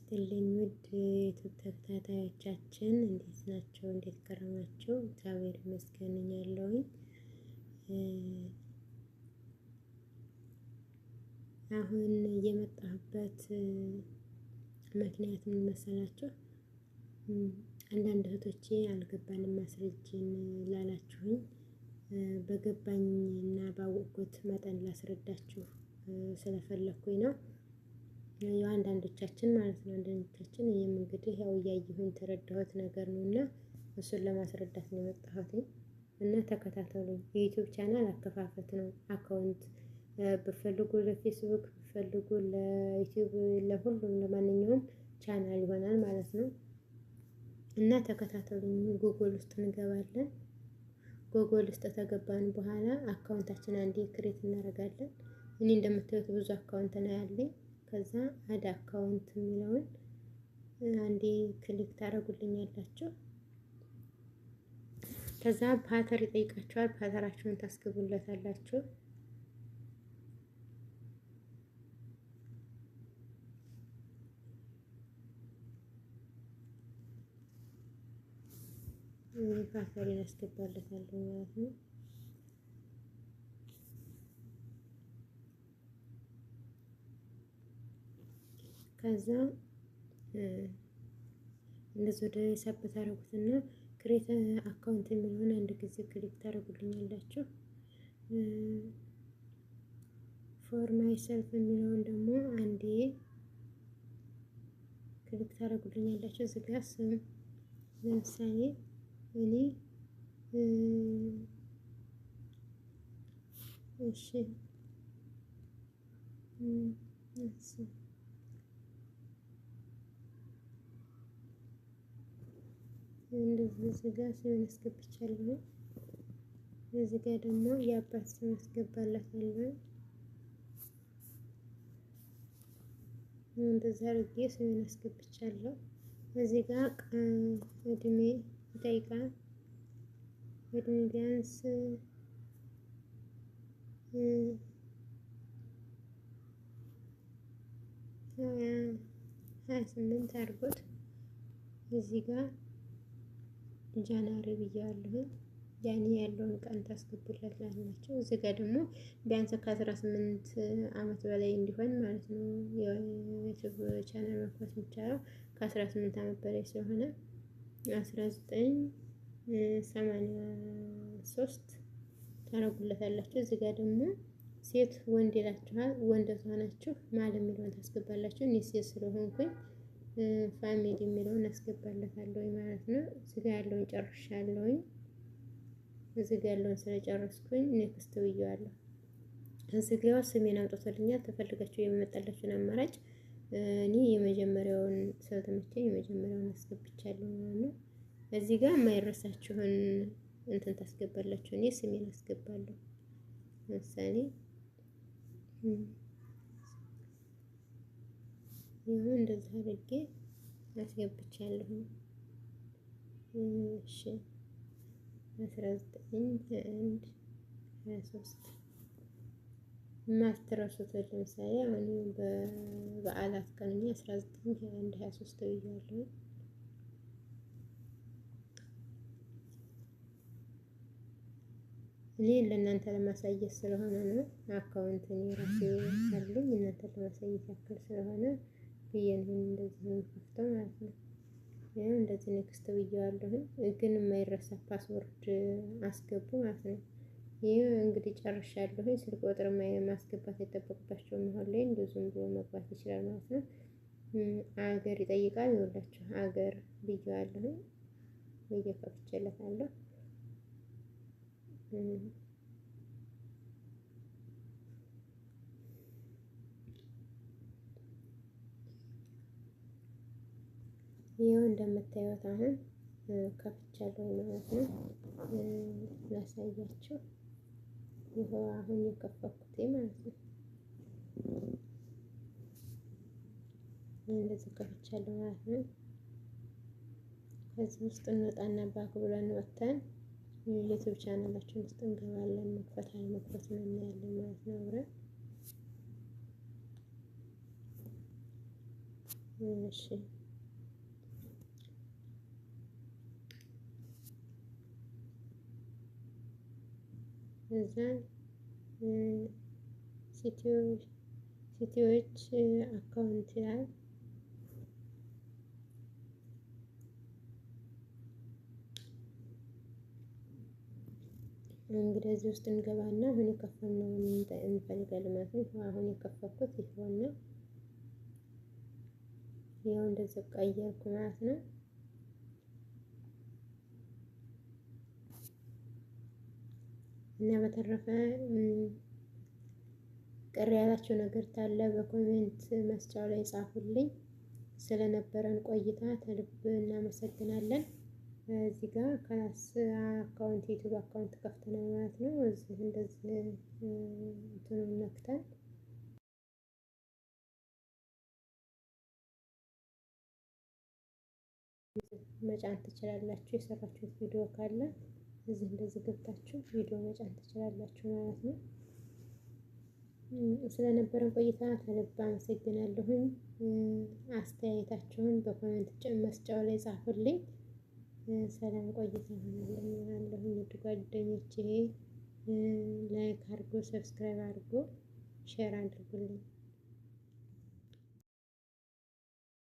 ይስጥልኝ ውድ የዩቲዩብ ተከታታዮቻችን እንዴት ናቸው? እንዴት ከረማችሁ? እግዚአብሔር ይመስገን ያለውኝ። አሁን የመጣሁበት ምክንያት ምን መሰላችሁ? አንዳንድ እህቶቼ አልገባንም ማስረጅን ላላችሁኝ በገባኝ እና ባወቅኩት መጠን ላስረዳችሁ ስለፈለኩኝ ነው። ያው አንዳንዶቻችን ማለት ነው አንዳንዶቻችን እኔም እንግዲህ ያው እያየሁኝ ተረዳሁት ነገር ነው እና እሱን ለማስረዳት ነው የመጣሁት እና ተከታተሉኝ። የዩቲዩብ ቻናል አከፋፈት ነው። Account ብፈልጉ ለፌስቡክ ብፈልጉ ለዩቲዩብ ለሁሉም ለማንኛውም ቻናል ይሆናል ማለት ነው እና ተከታተሉኝ። ጉግል ውስጥ እንገባለን። ጉግል ውስጥ ተገባን በኋላ account ኣችን አንዴ create እናደርጋለን። እኔ እንደምታዩት ብዙ account ነው ያለኝ። ከዛ add account የሚለውን አንዴ click ታደርጉልኛላችሁ። ከዛ pattern ይጠይቃችኋል። Pattern ኣችሁን ታስገቡለታላችሁ። Pattern ያስገባለታለሁ ማለት ነው። ከዛ እንደዚህ ወደ ሳብ ታደርጉትና create account የሚለውን አንድ ጊዜ click ታደርጉልኛላችሁ። For myself የሚለውን ደግሞ አንዴ click ታደርጉልኛላችሁ። እዚህ ጋር ስም ለምሳሌ እኔ እሺ እንደዚህ እዚህ ጋር ስሜን አስገብቻለሁ። እዚህ ጋር ደግሞ የአባት ስም አስገባላታለሁ። እንደዚህ አድርጌ ስሜን አስገብቻለሁ። እዚህ ጋር እድሜ ይጠይቃል። እድሜ ቢያንስ 28 አድርጎት እዚህ ጋር January ብያለሁ። ያኔ ያለውን ቀን ታስገቡለት ላላቸው። እዚህ ጋር ደግሞ ቢያንስ ከ18 ዓመት በላይ እንዲሆን ማለት ነው። የዩቲዩብ ቻናል መክፈት የሚቻለው ከ18 ዓመት በላይ ስለሆነ 1983 ታረጉለታላችሁ። እዚህ ጋር ደግሞ ሴት ወንድ ይላችኋል። ወንድ ከሆናችሁ male የሚለውን ታስገባላችሁ። እኔ ሴት ስለሆንኩኝ female የሚለውን አስገባለታለሁ ማለት ነው። እዚህ ጋር ያለውን ጨርሻለሁኝ። እዚህ ጋር ያለውን ስለጨረስኩኝ next ብዬዋለሁ። እዚህ ጋር ስሜን አምጥቶልኛል። ተፈልጋችሁ የሚመጣላችሁን አማራጭ እኔ የመጀመሪያውን ስለተመቸኝ የመጀመሪያውን አስገብቻለሁ ማለት ነው። እዚህ ጋር የማይረሳችሁን እንትን ታስገባላችሁ። እኔ ስሜን አስገባለሁ። ለምሳሌ ይሁን እንደዚህ አድርጌ አስገብቻለሁ። እሺ 19 1 23 የማትረሱት ለምሳሌ አሁን በበዓላት ቀን 19 21 23 ብያለሁ። እኔ ለእናንተ ለማሳየት ስለሆነ ነው። Account እኔ ራሴ አለኝ እናንተ ለማሳየት ያክል ስለሆነ ብዬ ነው እንደዚህ የምከፍተው ማለት ነው። ይሄው እንደዚህ next ብዬዋለሁ። ግን የማይረሳ password አስገቡ ማለት ነው። ይህ እንግዲህ ጨርሻለሁ። ስልክ ቁጥር ማስገባት አይጠበቅባቸውም። አሁን ላይ እንደዚሁ ዝም ብሎ መግባት ይችላል ማለት ነው። አገር ይጠይቃል። ይኸውላችሁ አገር ብዬዋለሁ። ብዬ ከፍቼለታለሁ። ይኸው እንደምታዩት አሁን ከፍቻለሁ ማለት ነው። ላሳያችሁ። ይኸው አሁን የከፈኩት ማለት ነው። እንደዚህ ከፍቻለሁ ማለት ነው። ከዚህ ውስጥ እንወጣና back ብለን ወጥተን ዩቲዩብ ቻናላችን ውስጥ እንገባለን። መክፈት አለመክፈት ነው እናያለን ማለት ነው አብረን። እሺ እዛ ሲቲዎች account ይላል። እንግዲህ እዚህ ውስጥ እንገባና አሁን የከፈትነውን እንፈልጋለን ማለት ነው። አሁን የከፈትኩት ይኸውና፣ ይኸው እንደዚህ ቀየርኩ ማለት ነው። እና በተረፈ ቅር ያላችሁ ነገር ካለ በ comment መስጫው ላይ ጻፉልኝ። ስለነበረን ቆይታ ከልብ እናመሰግናለን። እዚህ ጋር ከላስ account YouTube account ከፍተናል ማለት ነው። እዚህ እንደዚህ እንትኑን ነክተን መጫን ትችላላችሁ። የሰራችሁት ቪዲዮ ካለ እዚህ እንደዚህ ገብታችሁ ቪዲዮ መጫን ትችላላችሁ ማለት ነው። ስለነበረን ቆይታ ከልብ አመሰግናለሁኝ። አስተያየታችሁን በ comment መስጫው ላይ ጻፉልኝ። ሰላም ቆይታ ይሆናለሁኝ። ውድ ጓደኞቼ like አድርጎ፣ subscribe አድርጎ፣ share አድርጉልኝ።